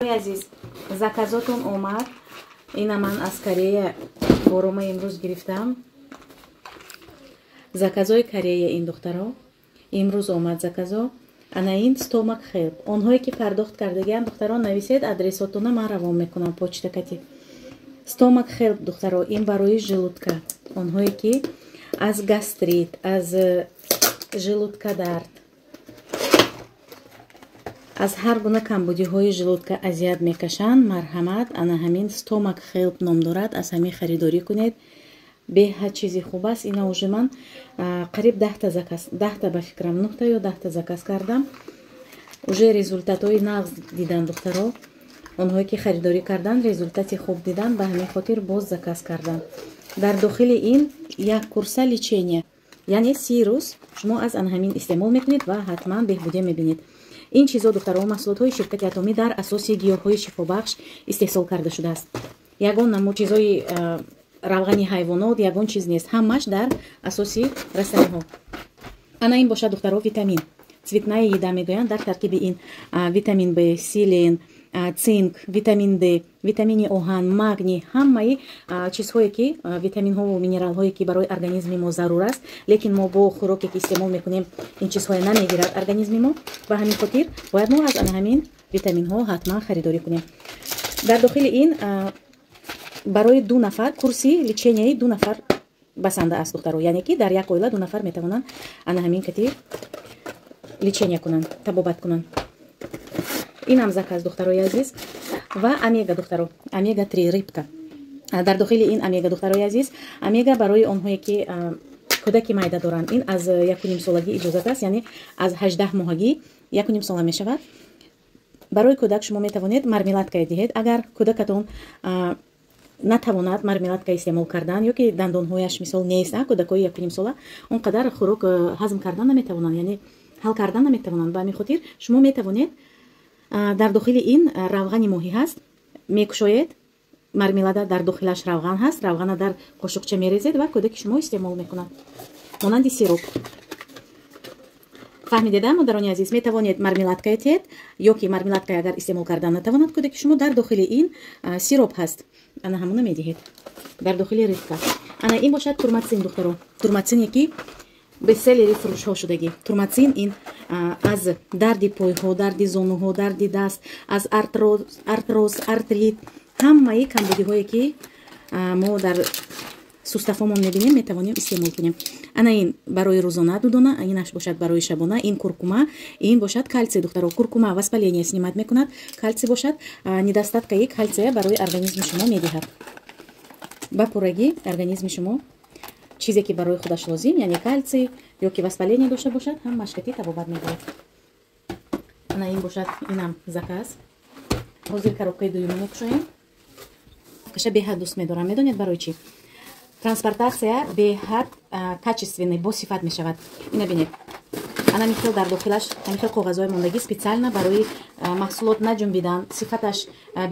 Азиз, заказотон омад. Ина ман аз Корея борома имрӯз гирифтам. Заказои Корея ин, духтаро, имрӯз омад заказо. Ана ин Стомак Хелп. Онҳое ки пардохт кардагиам, духтаро, нависед адресотона, ман равон мекунам почта кати. Стомак Хелп, духтаро, ин барои желудка, онҳое ки аз гастрит, аз желудка дард, аз ҳар гуна камбудиҳои желудка азият мекашанд, марҳамат, ана ҳамин Стомак Хелп ном дорад, аз ҳамин харидорӣ кунед. Беҳад чизи хуб аст. Ина уже ман қариб 10-та заказ, 10-та, ба фикрам, нуҳта ё 10-та заказ кардам. Уже результатҳои нағз дидан, духтаро. Онҳое ки харидорӣ карданд, результати хуб дидан, ба ҳамин хотир боз заказ карданд. Дар дохили ин як курса лечения, яъне 30 рӯз шумо аз ана ҳамин истеъмол мекунед ва ҳатман беҳбудия мебинед. Ин чизо, духтаро, маҳсулотҳои ширкати Атомӣ дар асоси гиёҳҳои шифобахш истеҳсол карда шудааст. Ягон намуд чизои равғани ҳайвонот, ягон чиз нест, ҳамаш дар асоси растаниҳо. Ана ин бошад, духтаро, витамин, цветная еда мегӯянд. Дар таркиби ин витамин Б, селен, цинк, витамин Д, витамини оҳан, магний, ҳамаи чизҳое ки, витаминҳову минералҳое ки барои организми мо зарур аст, лекин мо бо хӯроке ки истеъмол мекунем, ин чизҳое намегирад организми мо. Ба ҳамин хотир бояд мо аз ана ҳамин витаминҳо ҳатман харидорӣ кунем. Дар дохили ин барои ду нафар, курси леченияи ду нафар басанда аст, духтаро, яъне ки дар як оила ду нафар метавонанд ана ҳамин кати лечения кунанд, табобат кунанд. Инам заказ, духтарои азиз. Ва омега, духтаро, омега 3, рыбка. Дар дохили ин омега, духтарои азиз, омега барои онҳое ки кӯдаки майда доранд. Ин аз 1,5 солагӣ иҷозат аст, яъне аз 18 моҳагӣ, 1,5 сола мешавад. Барои кӯдак шумо метавонед мармеладка диҳед. Агар кӯдакатон натавонад мармеладка истеъмол кардан ё ки дандонҳояш, мисол, нест, кӯдакҳои 1,5 сола он қадар хӯрок ҳазм кардан наметавонанд, яъне ҳал кардан наметавонанд. Ба ҳамин хотир шумо метавонед, дар дохили ин равғани моҳӣ ҳаст, мекушоед мармелада, дар дохилаш равған ҳаст, равғана дар қошуқча мерезед ва кӯдаки шумо истеъмол мекунад монанди сироп. Фаҳмидеда, модарони азиз? Метавонед мармеладка диҳед ё ки мармеладка агар истеъмол кардан натавонад кӯдаки шумо, дар дохили ин сироп ҳаст, ана ҳамона медиҳед дар дохили рыбка. Ана ин бошад турматсин, духтаро, турматсине ки бестселлери фурӯшҳо шудагӣ. Турматсин ин аз дарди пойҳо, дарди зонуҳо, дарди даст, аз артроз, артрит, ҳамаи камбудиҳое ки мо дар суставҳомон мебинем, метавонем истеъмол кунем. Ана ин барои рӯзона дудона, инаш бошад барои шабона. Ин куркума, ин бошад калсий, духтаро. Куркума воспаление снимать мекунад, калсий бошад недостаткаи калсия барои организми шумо медиҳад. Ба пуррагӣ организми шумо чизе ки барои худаш лозим, яъне калсий ё ки воспаление дошта бошад, ҳамаш кати табобат медиҳад. Ана ин бошад, инам заказ. Ҳозир коробкаи дуюма мекушоем. Каша беҳад дӯст медорам. Медонед барои чӣ? Транспортация беҳад качественный, босифат мешавад. Ина бинед, ана михел дар дохилаш ҳамихел коғазҳои мондагӣ, специально барои маҳсулот наҷунбидан, сифаташ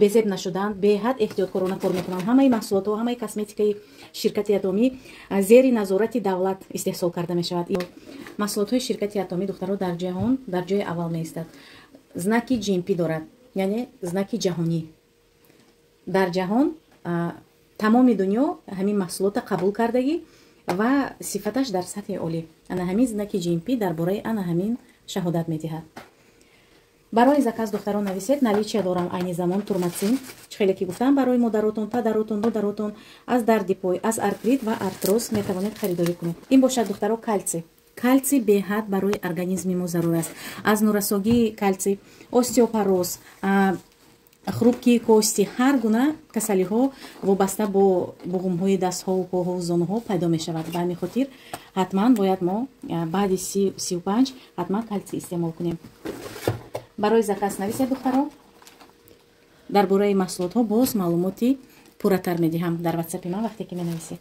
безеб нашудан. Беҳад эҳтиёткорона кор мекунанд. Ҳамаи маҳсулотҳо, ҳамаи косметикаи ширкати Атомӣ зери назорати давлат истеҳсол карда мешавад. Маҳсулотҳои ширкати Атомӣ, духтаро, дар ҷаҳон дар ҷои аввал меистад. Знаки GMP дорад, яъне знаки ҷаҳонӣ. Дар ҷаҳон, тамоми дунё ҳамин маҳсулотро қабул кардагӣ ва сифаташ дар сатҳи олӣ. Ана ҳамин знаки GMP дар бораи ана ҳамин шаҳодат медиҳад. Барои заказ, духтарон, нависед, наличие дорам айни замон турматсин. Чӣ хеле ки гуфтам, барои модаротон, падаротон, додаротон аз дарди пой, аз артрит ва артроз метавонед харидорӣ кунед. Ин бошад, духтаро, калсий. Калсий беҳад барои организми мо зарур аст. Аз норасогии калсий остеопороз, хрупкие кости, ҳар гуна касалиҳо вобаста бо буғумҳои дастҳову поҳову зонуҳо пайдо мешавад. Ба ҳамин хотир ҳатман бояд мо баъди 35 ҳатман калсий истеъмол кунем. Барои заказ нависед, духтаро. Дар бораи маҳсулотҳо боз маълумоти пурратар медиҳам дар ватсапи ман, вақте ки менависед.